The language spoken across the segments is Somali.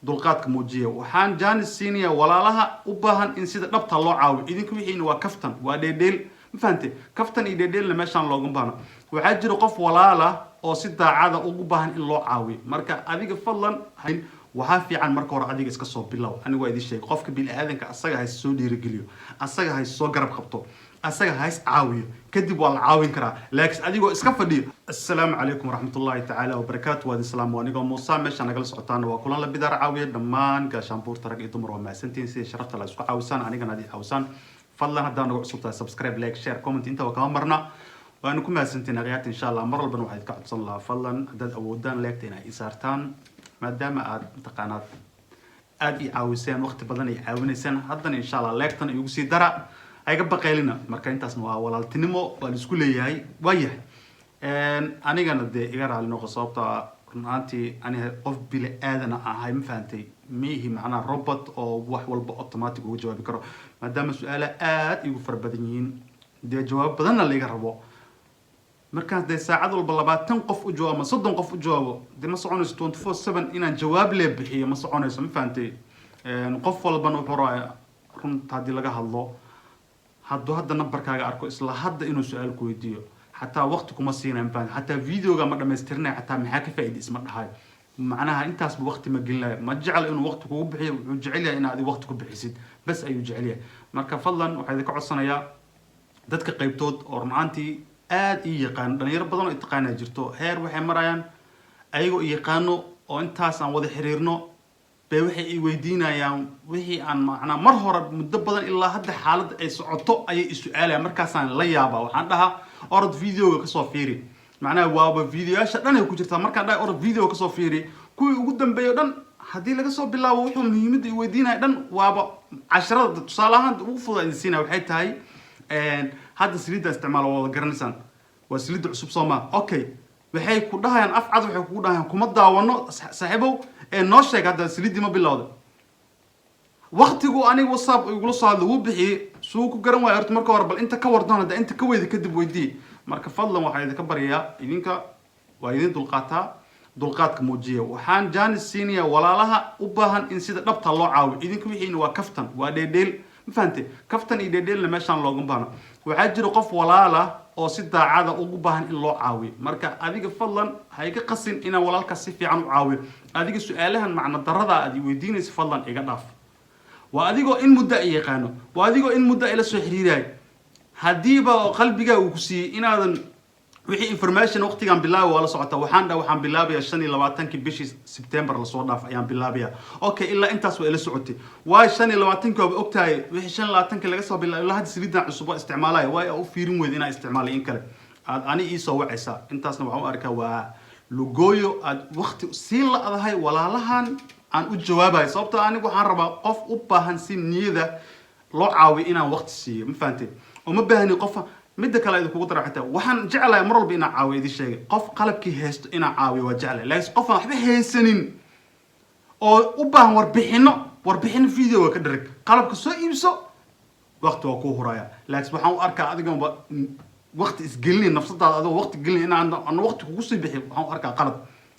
Dulqaadka muujiya. Waxaan jaanis siinayaa walaalaha u baahan in sida dhabta loo caawiyo. Idinka wixiina waa kaftan, waa dheedheel, ma fahante? Kaftan iyo dheedheelna meeshaan looga baahno. Waxaa jira qof walaala oo si daacada ugu baahan in loo caawiyo. Marka adiga fadlan, waxaa fiican marka hore adiga iska soo bilow. Aniga waa idin sheegay, qofka bini-aadanka asaga ha is soo dhiirigeliyo, asaga ha is soo garab qabto, asaga ha is caawiyo, kadib waa la caawin karaa. Laakiin adigoo iska fadhiyo. Assalaamu calaykum waraxmatullaahi tacaala wabarakaatu. Waa idin salaam, waa anigoo Muuse. Meesha nagala socotaana waa Kulan La Bidaar Caawiye. Dhammaan gaashaanbuurta, rag iyo dumar, waa mahadsantihiin sida sharafta la isku caawisaan, anigana ad ii caawisaan. Fadlan, haddaa nagu cusub tahay, subscribe, like, share, comment, intaba kama marna. Waanu ku mahadsantihiin, akhyaarta. Insha Allah mar walbana waxaa idinka codsan lahaa, fadlan haddaad awoodaan, like-ta inay ii saartaan, maadaama aad mataqaanaad aada ii caawiseen, waqti badan ay caawinayseen. Haddana insha Allah like-tan igu sii dara, hayga baqaylina. Marka intaasna waa walaaltinimo, waa la isku leeyahay, waa yahay. Anigana dee iga raali noqo, sababta run ahaantii aniga qof bili aadana ahay, ma fahantay? Miihi macnaha robot oo wax walba automatic uga jawaabi karo. Maadaama su-aalaha aada igu fara badan yihiin, dee jawaabo badanna laiga rabo, markaas dee saacad walba 20 qof u jawaabo ama 30 qof u jawaabo, dee ma soconayso. 24/7 inaan jawaab lee bixiyo ma soconayso, ma fahantay? Qof walbana wuxuu rabaa, runta haddii laga hadlo, hadduu hadda nambarkaaga arko, isla hadda inuu su-aal ku weydiiyo. Xataa waqti kuma siinayo, ma fahantay? Xataa videoga ma dhamaystirinayo, xataa maxaa ka faa'iida isma dhahayo. Macnaha intaasba waqti ma gelinayo, ma jecel inuu waqti kugu bixiyo. Wuxuu jecel yahay inaad waqti ku bixisid bas ayuu jecel yahay. Marka fadlan, waxaa idinka codsanayaa dadka qaybtood oo run ahaantii aada ii yaqaano, dhalinyaro badan oo taqaanaa jirto, heer waxay marayaan ayagoo i yaqaano oo intaas aan wada xiriirno bay waxay i weydiinayaan wixii aan macnaa mar hore muddo badan ilaa hadda xaaladda ay socoto ayay i su-aalayaan. Markaasaan la yaabaa, waxaan dhahaa, "Orod videoga kasoo fiiri." Macnaha waaba videoyaasha dhan ay ku jirtaa. Markaan dhahay, "Orod video kasoo fiiri," kuwii ugu dambeeya o dhan haddii laga soo bilaabo, wuxuu muhiimadda i weydiinaya dhan waaba casharada. Tusaale ahaan ugu fudud idin siinaya waxay tahay, hadda saliidda isticmaalo waa wada garanaysaan, waa saliidda cusub, soo maa? Okay, waxay ku dhahayaan af cad, waxay kugu dhahayaan, "Kuma daawano saaxiibow, ee noo sheeg hadda saliiddii ma bilowda?" Waktigu aniga WhatsApp igula soo hadla wuu bixiyey, suu ku garan waayo? Horta marka hore bal inta ka wardoon, hadda inta ka weyda kadib weydii. Marka fadlan, waxaa idinka baryayaa, idinka waa idin dulqaataa, dulqaadka muujiya. Waxaan jaanis siinayaa walaalaha u baahan in sida dhabta loo caawiyo. Idinka wixiina waa kaftan, waa dheedheel, ma fahante? Kaftan iyo dheedheelna meeshaan looga baahno. Waxaa jira qof walaala oo si daacada ugu baahan in loo caawiyo. Marka adiga fadlan, ha iga qasin inaan walaalkaas si fiican u caawiyo. Adiga su-aalahan macno darada aad i weydiinaysa fadlan iga dhaaf. Waa adigoo in muddo ay yaqaano, waa adigoo in muddo ila soo xiriirayo, haddiiba qalbigaa uu ku siiyey inaadan wixii information waqtigan bilaabay waa la socotaa. Waxaan dha waxaan bilaabayaa 25-kii bishii September lasoo dhaaf ayaan bilaabaya. Okay, ilaa intaas waa ila socotay. Waay, 25-kii waaba ogtahay. Wixii 25-kii laga soo bilaabay ilaa hadda saliidan cusub waa isticmaalaya. Waay u fiirin weyda inaa isticmaalay in kale aad ani iisoo wacaysaa? Intaasna waxaan u arkaa waa lugooyo aad waqti sii la-dahay walaalahan aan u jawaabayo, sababtoo anigu waxaan rabaa qof u baahan si niyada loo caawiyo inaan waqti siiyo, ma fahantay? Oo ma baahni qof. Midda kale idinkugu dara, xitaa waxaan jeclahay mar walba inaan caawiyo. Idin sheegay, qof qalabkii haysto inaan caawiyo waa jeclahay, laakiin qof aan waxba haysanin oo u baahan warbixino, warbixino videoga ka dharag, qalabka soo iibso, waqti waa kuu huraya. Laakiin waxaan u arkaa adiganba waqti isgelinay nafsadaada, adigoo waqti gelinay inaan ana waqti kugu sii bixi, waxaan u arkaa qalad,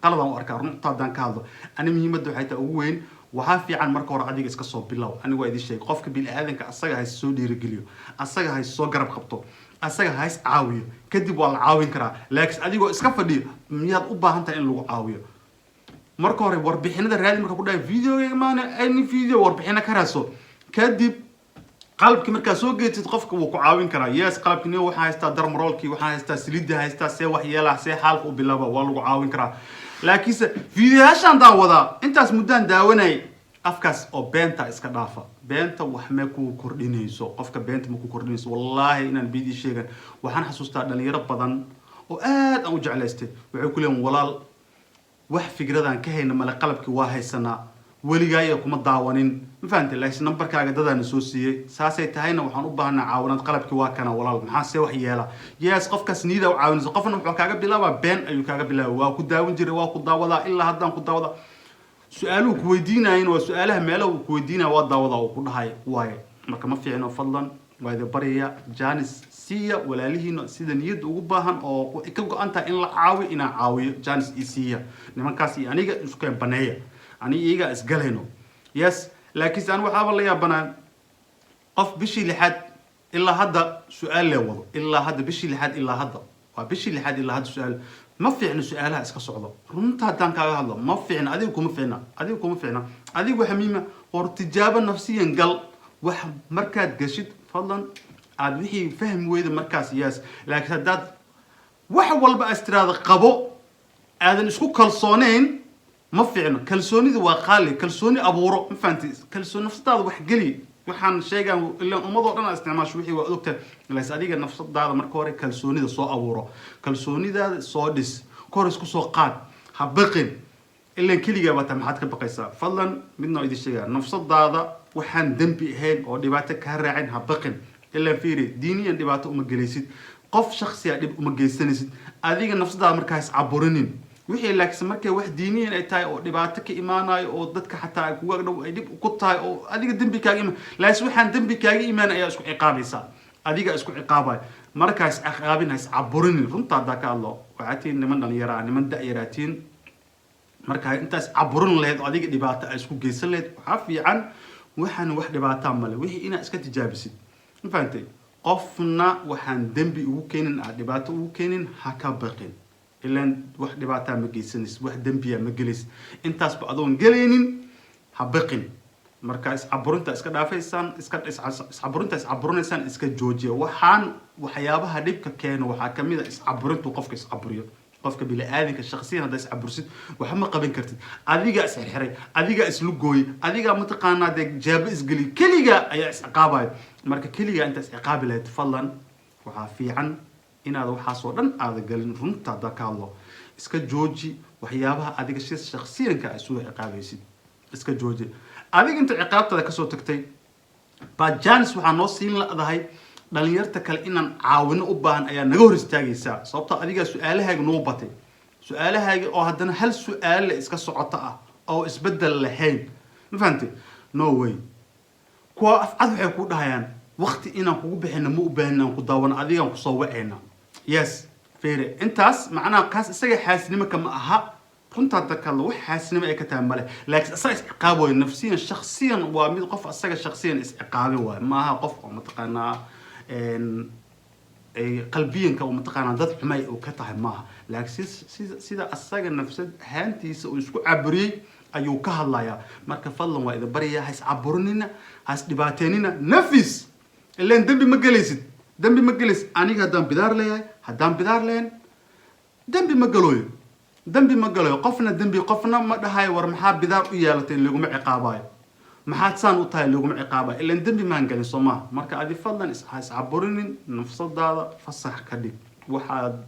qaladaan u arkaa runta haddaan ka hadlo. Ani muhiimadda waxay tahay ugu weyn, waxaa fiican marka hore adiga iska soo bilow. Aniga waa idin sheegay, qofka bini-aadanka asaga ha is soo dhiirigeliyo, asaga ha is soo garab qabto, asaga ha is caawiyo, kadib waa la caawin karaa. Laakiin adigoo iska fadhiyo, miyaad u baahan tahay in lagu caawiyo? Marka hore warbixinada raadi. Marka ku dhahay videoga maana any video warbixino ka raadso, kadib qalabkii markaa soo geetid, qofka wuu ku caawin karaa. Yes, qalabkii nin waxaa haystaa, derma rollerkii waxaa haystaa, saliidda haystaa, see wax yeelaa, see xaalka u bilaaba, waa lagu caawin karaa. Laakiinse videoyaashaan daawadaa intaas muddaan daawanayay, afkaas oo beenta iska dhaafa. Beenta wax ma ku kordhinayso, qofka beenta ma ku kordhinayso. Wallaahi inaan bidii sheegan. Waxaan xasuustaa dhalinyaro badan oo aad aan u jeclaystay, waxay ku leeyihin, "Walaal, wax fikradaan ka hayna male, qalabkii waa haysanaa, weligaaya kuma daawanin, ma fahamtay? Laakiin nambarkaaga dadaana soo siiyey, saasay tahayna waxaan u baahanaa caawinaad. Qalabkii waa kana, walaal, maxaa see wax yeela?" Yes, qofkaas niyada u caawinaysa. Qofna wuxuu kaaga bilaabaa been ayuu kaaga bilaaba. "Waa ku daawan jiray, waa ku daawadaa, ilaa haddaan ku daawadaa." Su-aaluhu ku weydiinayin waa su-aalaha meelaha uu ku weydiinaya, "Waa daawadaa," uu ku dhahay waaye. Marka ma fiicno. Fadlan, waa idin baryaya, janis siiya walaalihiina sida niyadda ugu baahan oo ka go-an tahay in la caawiyo. Inaan caawiyo janis ii siiya nimankaas iyo aniga isku keen baneeya. Ani iyagaa isgalayno, yes. Laakiinse ani waxaaba la yaabanaa qof bishii lixaad ilaa hadda su-aal lee wado. Ilaa hadda, bishii lixaad ilaa hadda, waa bishii lixaad ilaa hadda su-aal. Ma fiicno su-aalaha iska socdo. Runta haddaan kaaga hadlo, ma fiicna. Adiga kuma fiicna, adiga kuma fiicna. Adiga waxa muhiima hor tijaabo nafsiyan gal. Wax markaad gashid, fadlan, aad wixii fahmi weyda markaas, yes. Laakiin haddaad wax walba as tiraahdo qabo, aadan isku kalsooneyn, ma fiicno. Kalsoonidu waa qaali. Kalsooni abuuro, ma fahanti? Kalsooni nafsadaada wax geli. Waxaan sheegaan ilaan ummadoo dhan aad isticmaasho wixii, waa ogtahay. Laakiin adiga nafsadaada marka hore kalsoonida soo abuuro, kalsoonidaada soo dhis, kor isku soo qaad. Ha baqin, ilaan keligaa baa tahay. Maxaad ka baqaysaa? Fadlan, midna idin sheegaa: nafsadaada waxaan dembi ahayn oo dhibaato kaa raacin, ha baqin. Ilaan fiiri, diiniyan dhibaato uma gelaysid, qof shaksiya dhib uma geysanaysid. Adiga nafsadaada markaa is caburinin wixii. Laakiinse markay wax diiniyan ay tahay oo dhibaato ka imaanayo oo dadka xataa ay kuga dhow ay dhib ku tahay oo adiga dembi kaaga imaan, laakiin waxaan dembi kaaga imaan ayaa isku ciqaabaysaa, adiga isku ciqaabaya. Markaa is ciqaabin, ha is caburinin. Runta haddaa ka hadlo, waxaa tihiin niman dhalinyara ah, niman da-yaraatiin. Marka intaas caburin lahayd oo adiga dhibaato ay isku geysan lahayd, waxaa fiican waxaan wax dhibaataa male wixii inaad iska tijaabisid. Ma fahantay? Qofna waxaan dembi ugu keenin, aad dhibaato ugu keenin, ha ka baqin. Ilaan wax dhibaataa ma geysanaysid, wax dembiya ma gelaysid. Intaasba adoon gelaynin, ha baqin. Marka iscaburinta iska dhaafaysaan, iska iscaburinta iscaburinaysaan iska joojiya. Waxaan waxyaabaha dhibka keeno waxaa kamid a iscaburintu qofka iscaburiyo. Qofka bini-aadinka shaksiyan haddaa iscabursid, waxba ma qaban kartid. Adigaa isxirxiray, adigaa islugooyey, adigaa mataqaanaa dee jaabo isgeliy, keligaa ayaa isciqaabaya. Marka keligaa intaa isciqaabi lahayd, fadlan, waxaa fiican inaad waxaasoo dhan aada galin. Runta haddaa ka hadlo, iska jooji waxyaabaha adiga si shaksiyanka ay isugu ciqaabaysid, iska jooji. Adiga inta ciqaabtada kasoo tagtay baa janis waxaa noo siin la'dahay dhalinyarta kale inaan caawino u baahan ayaa naga hor istaagaysaa, sababtoo adigaa su-aalahaaga noo batay. Su-aalahaaga oo haddana hal su-aale iska socota ah oo isbedel lahayn, ma fahantay? No way. Kuwa afcad waxay ku dhahayaan: "Waqti inaan kugu bixino ma u baahin, inaan ku daawano, adigaan kusoo wacayna." Yes, fere intaas macnaha kaas isaga xaasinimo kama aha. Runtaa dakadla, wax xaasinimo ay ka tahay male, laakiin isaga isciqaab waayo nafsiyan, shaksiyan. Waa mid qof isaga shaksiyan isciqaabi waayo, maaha qof oo mataqaanaa ay qalbiyanka oo mataqaanaa dad xumay uu ka tahay maaha. Laakiin sida asaga nafsad ahaantiisa uu isku caburiyey ayuu ka hadlayaa. Marka fadlan, waa idin baryayaa, ha iscaburinina, ha isdhibaateenina. Nafis, ilaan dembi ma gelaysid, dembi ma gelaysid. Aniga haddaan bidaar leeyahay, haddaan bidaar leeyahay, dembi ma galooyo, dembi ma galayo. Qofna dembi qofna ma dhahayo: "War maxaa bidaar u yeelatay?" Laguma ciqaabayo. "Maxaad saan u tahay?" Laguma ciqaabayo. Ilaan dembi maan galin, soo maaha? Marka adi fadlan ha iscaburinin, nafsadaada fasax ka dhig. Waxaad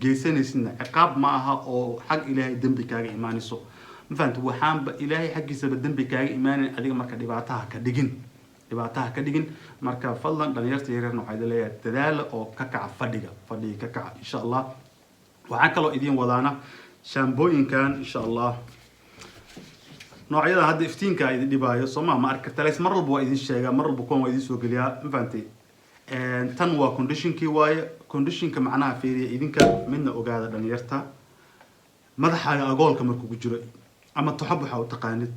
geysanaysidna ciqaab ma aha oo xag Ilaahay dembi kaaga imaanayso, ma fahamta? Waxaanba Ilaahay xaggiisaba dembi kaaga imaanayn adiga. Marka dhibaataha ka dhigin, dhibaataha ka dhigin. Marka fadlan, dhalinyarta yaryarna waxaa idin leeyahay: dadaala oo ka kaca fadhiga, fadhiga ka kaca, insha Allah. Waxaan kaloo idiin wadaana shaambooyinkan, insha Allah. Noocyada hadda iftiinka idin dhibaayo, soo ma arki karta? Mar walba waa idin sheegaa, mar walba kuwan waa idin soo geliyaa, ma fahantay? Tan waa conditionkii waaye. Conditionka macnaha fiiriya idinka. Midna ogaada, dhalinyarta: madaxaaga agoolka markuu ku jiro ama toxob waxaa u taqaanid,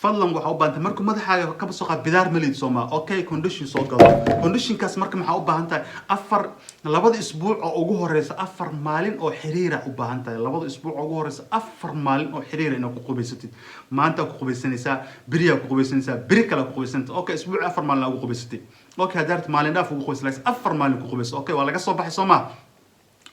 fadlan, waxaa u baahan tahay markuu madaxaaga kaba soo qaad bidaar malid, soo maa? Okay, condition soo galo. Conditionkaas marka maxaa u baahan tahay? Afar, labada isbuuc oo ugu horeysa, 4 maalin oo xiriira u baahan tahay. Labada isbuuc oo ugu horeysa, 4 maalin oo xiriira inaad ku qubaysatid. Maanta ku qubaysanaysaa, beriyaa ku qubaysanaysaa, beri kale ku qubaysanaysaa. Okay, isbuuc 4 maalin ugu qubaysatay. Okay, haddaad rabtid maalin dhaaf ugu qubaysa, laakiin 4 maalin ku qubayso. Okay, waa laga soo baxay, soo maa?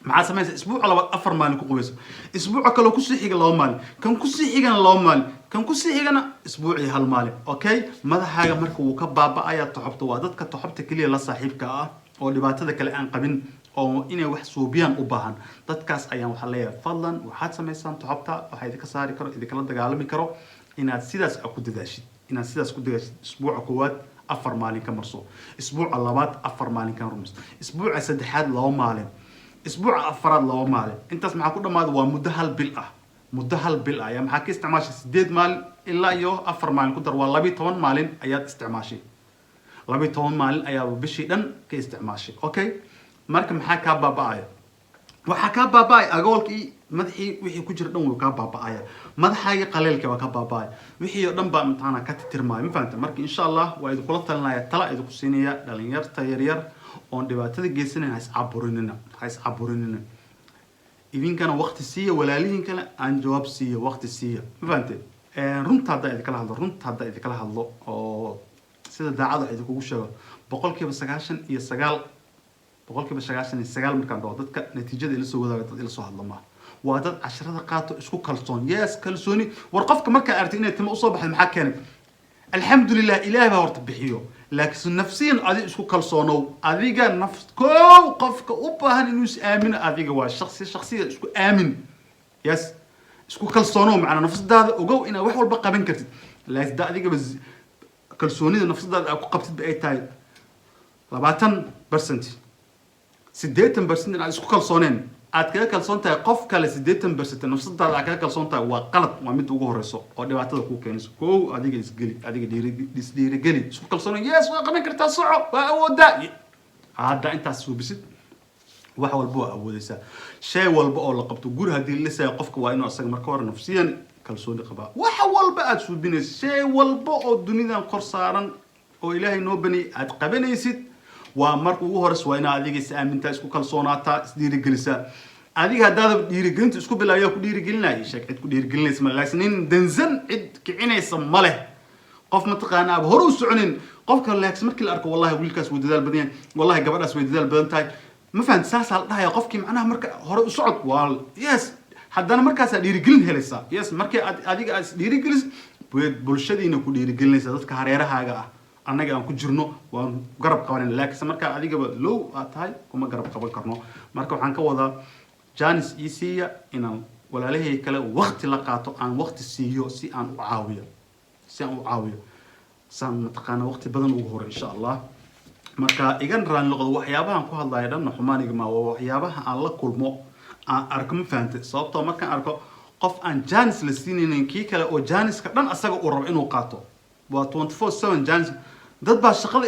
Maxaa samaysa? Isbuuca labaad 4 maalin ku qubayso, isbuuca kaloo kusii xiga 2 maalin, kan kusii xigana 2 maalin, kan kusii xigana isbuucii hal maalin. Okay, madaxaaga marka wuu ka baaba'aya toxobta. Waa dadka toxobta keliya la saaxiibka ah oo dhibaatada kale aan qabin oo inay wax suubiyaan u baahan, dadkaas ayaan waxaa leeyahay: fadlan, waxaad samaysaan toxobta waxaa idinka saari karo, idinkala dagaalami karo, inaad sidaas ku dadaashid, inaad sidaas ku dadaashid. Isbuuca koowaad 4 maalin ka marso, isbuuca labaad 4 maalin ka marso, isbuuca saddexaad 2 maalin, isbuuca afaraad 2 maalin. Intaas maxaa ku dhamaaday? Waa muddo hal bil ah. Muddo hal bil ah ayaa maxaa ka isticmaashay? 8 maalin ilaa iyo 4 maalin ku dar, waa 12 maalin ayaad isticmaashay. 12 maalin ayaaba bishii dhan ka isticmaashay. Okay, marka maxaa kaa baaba'aya? Waxaa kaa baaba'ay agoolkii, madaxii, wixii ku jira dhan wuu kaa baaba'aya. Madaxaagii qaleelka waa kaa baaba'aya, wixii oo dhan baa imtixaana ka titirmaayo. Ma fahanta? Marka insha Allah waa idinkula talinaya, tala idinku siinaya. Dhalinyarta yaryar oon dhibaatada geysanayn, ha iscaburinina, ha iscaburinina. Idinkana waqti siiya walaalihiin kale, aan jawaab siiya, waqti siiya. Ma fahante? Runta haddaa idinkala hadlo, runta haddaa idinkala hadlo oo sida daacad wax idinkugu sheego, 99%, 99% markaan dhaho, dadka natiijada ila soo wadaaga dad ila soo hadla maaha, waa dad casharada qaato, isku kalsoon. Yes, kalsooni. War qofka markaa aragtay inay timo usoo baxday, maxaa keenay? Alxamdulilah, Ilaah baa horta bixiyo, laakiin nafsiyan adi isku kalsoonow. Adiga naf kow, qofka u baahan inuu is aamino adiga waa shaksi, shaksiga isku aamin. Yes, isku kalsoonow, macnaa nafsadaada ogow inaad wax walba qaban kartid. Laakiin da adigaba kalsoonida nafsadaada aad ku qabtid ba ay tahay 20%, 80% inaad isku kalsooneen, aad kaga kalsoon tahay qof kale, 80% nafsadaada aad kaga kalsoon tahay, waa qalad. Waa midda ugu horeyso oo dhibaatada kuu keenayso. Kow, adiga isgeli, adiga dhiiri, isdhiirigeli, isku kalsoon. Yes, waa qaban kartaa, soco, waa awoodaa. Hadda intaas suubisid, wax walba waa awoodeysaa. Shay walba oo la qabto, guri haddii la lisayo, qofka waa inuu asaga marka hore nafsiyan kalsooni qabaa. Wax walba aad suubinaysid, shay walba oo dunidan kor saaran oo Ilaahay noo baniyay aad qabanaysid, waa marka ugu horeysa waa inaad adiga is aamintaa, isku kalsoonaataa, isdhiirigelisaa. Adiga haddaada dhiirigelinta isku bilaayaa, ku dhiirigelinaya sheeg, cid ku dhiirigelinaysa male. Laakiin nin dansan cid kicinaysa ma leh. Qof mataqaana aba hore u soconin, qofka laakiin markii la arko, "Wallahi wiilkaas wuu dadaal badan yahay, wallahi gabadhaas way dadaal badan tahay," ma fahanti? Saasaa la dhahaya qofkii macnaha marka hore u socod waa yes. Haddana markaasaa dhiirigelin helaysaa. Yes, markii aad adiga aad isdhiirigelis, bulshadiina ku dhiirigelinaysa, dadka hareerahaaga ah, annaga aan ku jirno, waan garab qabanayna. Laakiinse markaa adigaba low aad tahay, kuma garab qaban karno. Marka waxaan ka wadaa, chance ii siiya inaan walaalahey kale waqti la qaato, aan waqti siiyo si aan u caawiyo, si aan u caawiyo, saan mataqaana waqti badan ugu horo insha Allah. Marka igan raali noqdo, waxyaabahan ku hadlaya dhanna xumaaniga ma waa waxyaabaha aan la kulmo, aan arko. Ma fahantay? Sababtoo markaan arko qof aan chance la siinaynin, kii kale oo chanceka dhan asaga uu rabo inuu qaato, waa 24/7 chance. Dad baa shaqada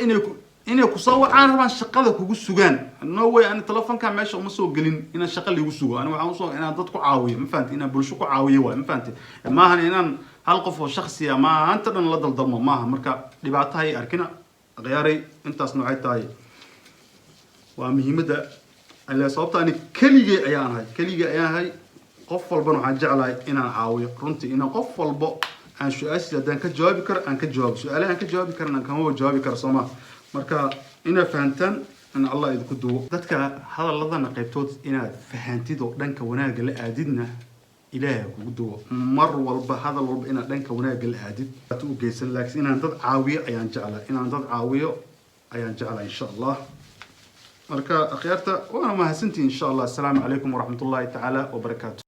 inay kusoo wacaan rabaan, shaqada kugu sugaan. No way! Ani telefonka meesha uma soo gelin inaan shaqa liigu sugo. Ani waxaan usoo inaan dad ku caawiyo. Ma fahanti? Inaan bulsho ku caawiyo waay. Ma fahanti? Maahan inaan hal qof oo shaksiya maanta dhan la daldalmo maaha. Marka dhibaato hay arkina, akhyaaray. Intaasna waxay tahay waa muhiimadda ila sababta ani keligay ayaan ahay, keligay ayaan ahay. Qof walbana waxaan jeclahay inaan caawiyo runtii, inaan qof walbo aan su-aashiisa haddaan ka jawaabi karo aan ka jawaabo, su-aalaha aan ka jawaabi karan aan kama jawaabi karo, soo ma? Marka inaad fahantaan in Allah idinku duwo dadka hadaladana qaybtood, inaad fahantid oo dhanka wanaagga la aadidna Ilaahay kugu duwo. Mar walba hadal walba inaad dhanka wanaagga la aadid u geysan. Laakiin inaan dad caawiyo ayaan jeclaa, inaan dad caawiyo ayaan jeclaa insha Allah. Marka akhyaarta, waana mahadsantihin insha Allah. Asalaamu calaykum waraxmatullahi tacaala wabarakaatu.